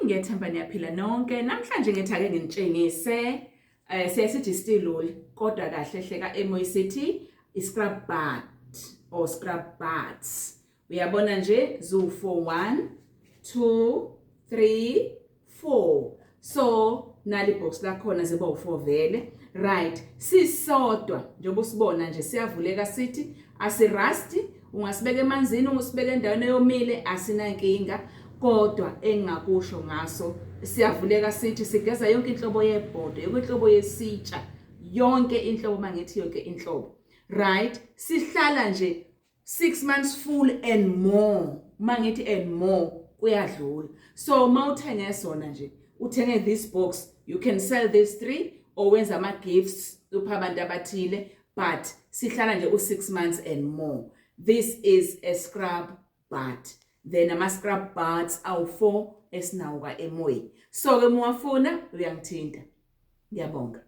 Ngiyethemba niyaphila nonke. Namhlanje ngithi ake nginitshengise siye sithi steel wool, kodwa kahle hle ka MOCT i-scrub butt or scrub butts. Uyabona nje zu 4, 1, 2, 3, 4. So nali box lakhona ziba u4 vele. Right, sisodwa njengoba usibona nje siyavuleka, sithi asirasti, ungasibeka emanzini, ungasibeka endaweni eyomile, asinankinga. Kodwa engingakusho ngaso, siyavuleka, sithi sigeza yonke inhlobo yebhodo, yonke inhlobo yesitsha, yonke inhlobo, mangithi yonke inhlobo. Right, sihlala nje 6 months full and more. Mangithi and more, kuyadlula. So mawuthenge sona nje, uthenge this box, you can sell this three or wenza ama gifts, upha abantu abathile, but sihlala nje u6 months and more. This is a scrub butt. Then ama scrub butts awu4 esinawo ka Emoyi. So ke muwafuna, uyangithinta. Ngiyabonga.